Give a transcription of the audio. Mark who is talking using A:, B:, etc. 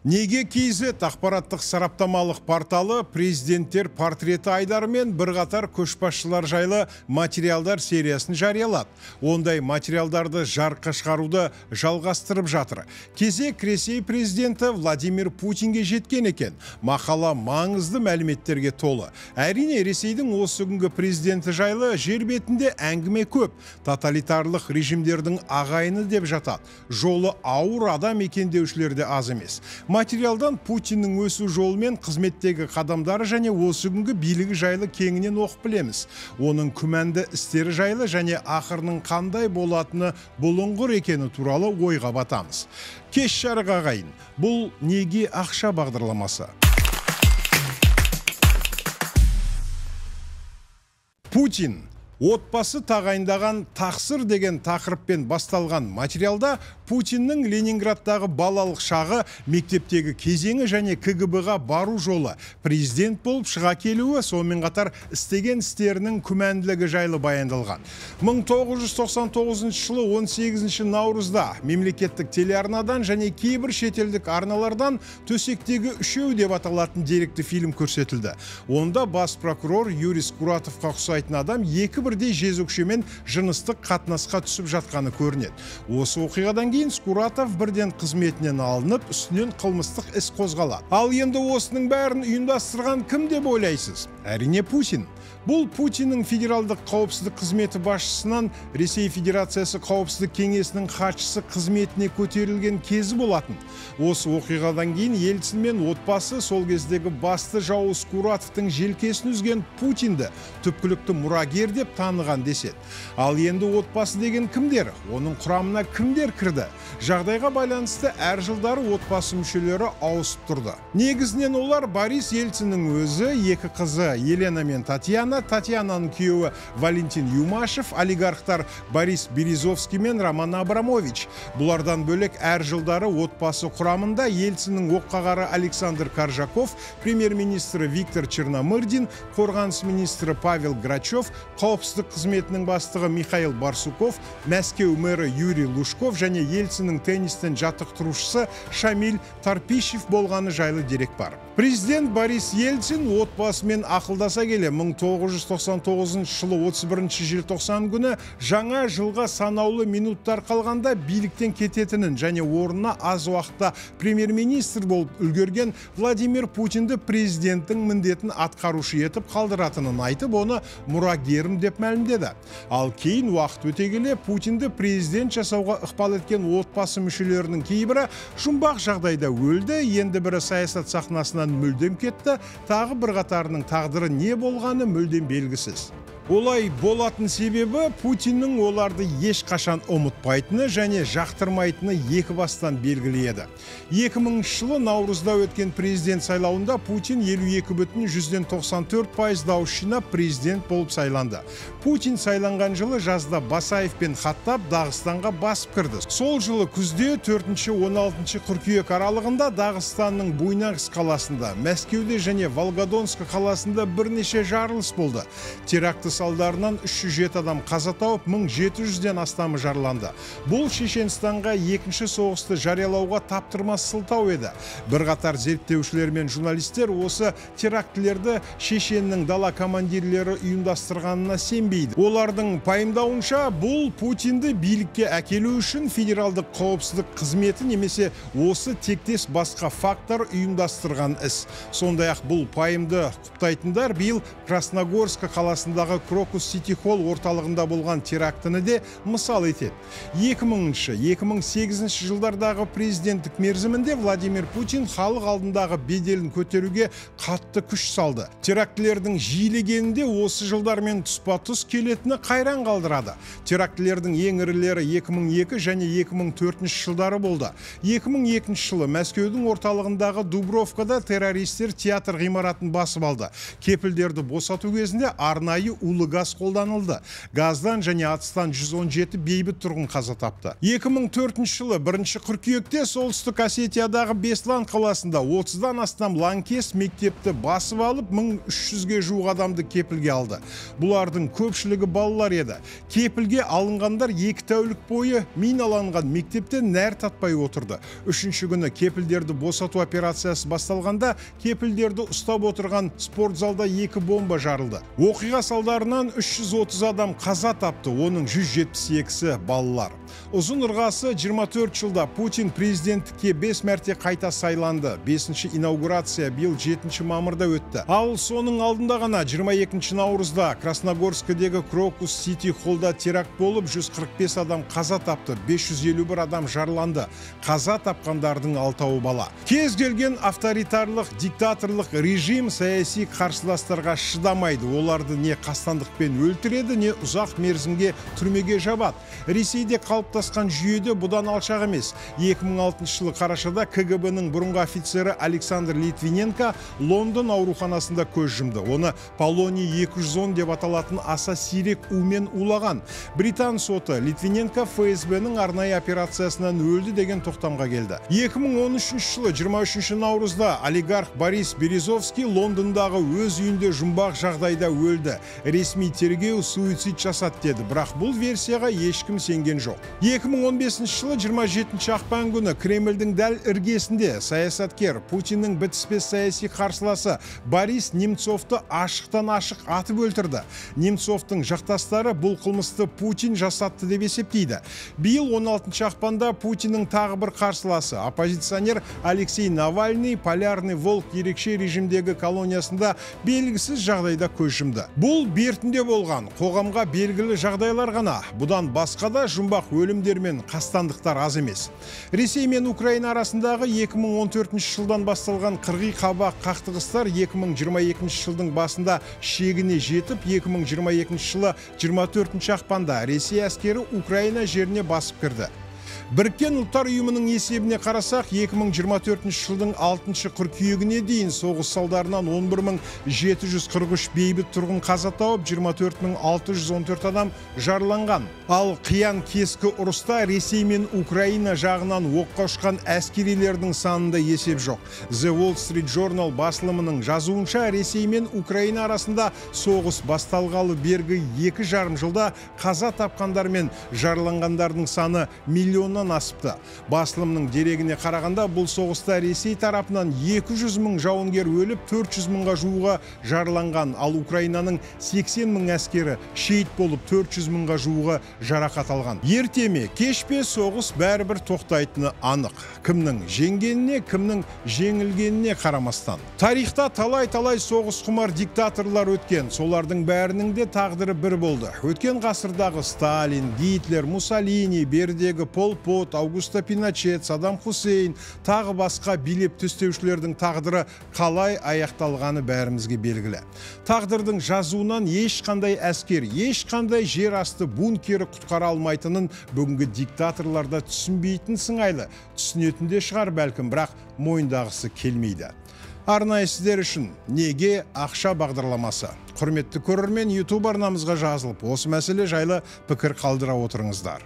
A: Неге KZ ақпараттық сараптамалық порталы президенттер портреті айдарымен бірқатар көшбасшылар жайлы материалдар сериясын жариялады. Ондай материалдарды жарыққа шығаруды жалғастырып жатыр. Кезек Ресей президенті Владимир Путинге жеткен екен. Мақала маңызды мәліметтерге толы. Әрине, Ресейдің осы күнгі президенті жайлы жер бетінде әңгіме көп. Тоталитарлық режимдердің ағайыны деп жатады. Жолы ауыр адам екен деушілер де аз емес. Материалдан Путиннің өсу жолымен қызметтегі қадамдары және осы күнгі билігі жайлы кеңінен оқып білеміз. Оның күмәнді істері жайлы және ақырының қандай болатыны бұлыңғыр екені туралы ойға батамыз. Кеш жарық ағайын, бұл неге ақша бағдарламасы? Путин отбасы тағайындаған тақсыр деген тақырыппен басталған материалда Путиннің Ленинградтағы балалық шағы, мектептегі кезеңі және КГБ-ға бару жолы, президент болып шыға келуі, сонымен қатар істеген істерінің күмәнділігі жайлы баяндалған. 1999 жылы 18 наурызда мемлекеттік телеарнадан және кейбір шетелдік арналардан төсектегі үшеу деп аталатын деректі фильм көрсетілді. Онда бас прокурор Юрий Скуратовқа ұқсайтын адам екі бірдей жезөкшемен жыныстық қатынасқа түсіп жатқаны көрінеді. Осы оқиғадан кейін Скуратов бірден қызметінен алынып, үстінен қылмыстық іс қозғалады. Ал енді осының бәрін ұйымдастырған кім деп ойлайсыз? Әрине, Путин. Бұл Путиннің федералдық қауіпсіздік қызметі басшысынан Ресей Федерациясы қауіпсіздік кеңесінің хатшысы қызметіне көтерілген кезі болатын. Осы оқиғадан кейін Ельцин мен отбасы сол кездегі басты жауы Скуратовтың желкесін үзген Путинді түпкілікті мұрагер деп таныған деседі. Ал енді отбасы деген кімдер? Оның құрамына кімдер кірді? Жағдайға байланысты әр жылдары отбасы мүшелері ауысып тұрды. Негізінен олар Борис Ельциннің өзі, екі қызы Елена мен Татьяна, Татьянаның күйеуі Валентин Юмашев, олигархтар Борис Березовский мен Роман Абрамович. Бұлардан бөлек әр жылдары отбасы құрамында Ельциннің оққағары Александр Коржаков, премьер-министрі Виктор Черномырдин, қорғаныс министрі Павел Грачев, қауіпсіздік қызметінің бастығы Михаил Барсуков, Мәскеу мэрі Юрий Лужков және Ельциннің теннистен жаттықтырушысы Шамиль Тарпищев болғаны жайлы дерек бар. Президент Борис Ельцин отбасымен ақылдаса келе 1999 жылы 31 желтоқсан күні жаңа жылға санаулы минуттар қалғанда биліктен кететінін және орнына аз уақытта премьер-министр болып үлгерген Владимир Путинді президенттің міндетін атқарушы етіп қалдыратынын айтып, оны мұрагерім деп мәлімдеді. Ал кейін уақыт өте келе Путинді президент жасауға ықпал еткен отбасы мүшелерінің кейбірі жұмбақ жағдайда өлді, енді бірі саясат сахнасынан мүлдем кетті, тағы бірқатарының тағдыры не болғаны мүлдем белгісіз. Олай болатын себебі Путиннің оларды ешқашан ұмытпайтыны және жақтырмайтыны екі бастан белгілі еді. 2000 жылы наурызда өткен президент сайлауында Путин 52,94% дауыс жинап президент болып сайланды. Путин сайланған жылы жазда Басаев пен Хаттаб Дағыстанға басып кірді. Сол жылы күзде 4-16 қыркүйек аралығында Дағыстанның Буйнакск қаласында, Мәскеуде және Волгодонск қаласында бірнеше жарылыс болды. Теракті салдарынан 307 адам қаза тауып, 1700-ден астамы жараланды. Бұл Шешенстанға екінші соғысты жариялауға таптырмас сылтау еді. Бірқатар зерттеушілер мен журналистер осы терактілерді Шешеннің дала командирлері ұйымдастырғанына сенбейді. Олардың пайымдауынша, бұл Путинді билікке әкелу үшін федералдық қауіпсіздік қызметі немесе осы тектес басқа фактор ұйымдастырған іс. Сондай-ақ бұл пайымды құптайтындар биыл Красногорск қаласындағы Крокус Сити Холл орталығында болған терактіні де мысал етеді. 2000-2008 жылдардағы президенттік мерзімінде Владимир Путин халық алдындағы беделін көтеруге қатты күш салды. Терактілердің жиілегенінде осы жылдармен тұспа-тұс келетіні қайран қалдырады. Терактілердің ең ірілері 2002 және 2004 жылдары болды. 2002 жылы Мәскеудің орталығындағы Дубровкада террористер театр ғимаратын басып алды. Кепілдерді босату кезінде арнайы улы газ қолданылды. Газдан және атыстан 117 бейбіт тұрғын қаза тапты. 2004 жылы 1 қыркүйекте Солтүстік Осетиядағы Беслан қаласында 30-дан астам лаңкес мектепті басып алып, 1300-ге жуық адамды кепілге алды. Бұлардың көпшілігі балалар еді. Кепілге алынғандар 2 тәулік бойы миналанған мектепте нәр татпай отырды. Үшінші күні кепілдерді босату операциясы басталғанда кепілдерді ұстап отырған спортзалда 2 бомба жарылды. Оқиға салдарынан 330 адам қаза тапты, оның 172-сі балалар. Ұзын ырғасы 24 жылда Путин президенттікке 5 мәрте қайта сайланды. 5-ші инаугурация биыл 7 мамырда өтті. Ал соның алдында ғана 22 наурызда Красногорскідегі Крокус Сити Холлда теракт болып, 145 адам қаза тапты, 551 адам жараланды. Қаза тапқандардың 6-ауы бала. Кез келген авторитарлық, диктаторлық режим саяси қарсыластарға шыдамайды. Оларды не қастандықпен өлтіреді, не ұзақ мерзімге түрмеге жабады. Ресейде қалыптасқан жүйеде бұдан алшақ емес. 2006 жылы қарашада КГБ-ның бұрынғы офицері Александр Литвиненко Лондон ауруханасында көз жұмды. Оны Полоний 210 деп аталатын аса сирек умен улаған. Британ соты Литвиненко ФСБ-ның арнайы операциясынан өлді деген тоқтамға келді. 2013 жылы 23 наурызда олигарх Борис Березовский Лондондағы өз үйінде жұмбақ жағдайда өлді. Ресми тергеу суицид жасады деді, бірақ бұл версияға ешкім сенген жоқ. 2015 жылы 27 ақпан күні Кремльдің дәл іргесінде саясаткер Путиннің бітіспес саяси қарсыласы Борис Немцовты ашықтан ашық атып өлтірді. Немцовтың жақтастары бұл қылмысты Путин жасатты деп есептейді. Биыл 16 ақпанда Путиннің тағы бір қарсыласы оппозиционер Алексей Навальный Полярный Волк ерекше режимдегі колониясында белгісіз жағдайда көз жұмды. Бұл бертінде болған қоғамға белгілі жағдайлар ғана. Бұдан басқа да жұмбақ өлімдер мен қастандықтар аз емес. Ресей мен Украина арасындағы 2014 жылдан басталған қырғи қабақ қақтығыстар 2022 жылдың басында шегіне жетіп, 2022 жылы 24 ақпанда Ресей әскері Украина жеріне басып кірді. Біріккен Ұлттар Ұйымының есебіне қарасақ, 2024 жылдың 6 қыркүйегіне дейін соғыс салдарынан 11743 бейбіт тұрғын қаза тауып, 24614 адам жараланған. Ал қиян кескі ұрыста Ресей мен Украина жағынан оққа ұшқан әскерилердің санында есеп жоқ. The Wall Street Journal басылымының жазуынша, Ресей мен Украина арасында соғыс басталғалы бергі 2,5 жылда қаза тапқандар мен жараланғандардың саны миллионнан асыпты. Басылымның дерегіне қарағанда, бұл соғыста Ресей тарапынан 200 мың жауынгер өліп, 400 мыңға жуығы жараланған, ал Украинаның 80 мың әскері шейіт болып, 400 мыңға жуығы жарақат алған. Ерте ме, кеш пе, соғыс бәрібір тоқтайтыны анық. Кімнің жеңгеніне, кімнің жеңілгеніне қарамастан. Тарихта талай-талай соғыс құмар диктаторлар өткен. Солардың бәрінің де тағдыры бір болды. Өткен ғасырдағы Сталин, Гитлер, Муссолини, бердегі Пол Пот, Аугусто Пиночет, Саддам Хусейн, тағы басқа билеп төстеушілердің тағдыры қалай аяқталғаны бәрімізге белгілі. Тағдырдың жазуынан ешқандай әскер, ешқандай жер асты бункері құтқара алмайтынын бүгінгі диктаторлар да түсінбейтін сыңайлы. Түсінетін де шығар бәлкім, бірақ мойындағысы келмейді. Арнайы сіздер үшін «Неге ақша» бағдарламасы. Құрметті көрермен, YouTube арнамызға жазылып, осы мәселе жайлы пікір қалдыра отырыңыздар.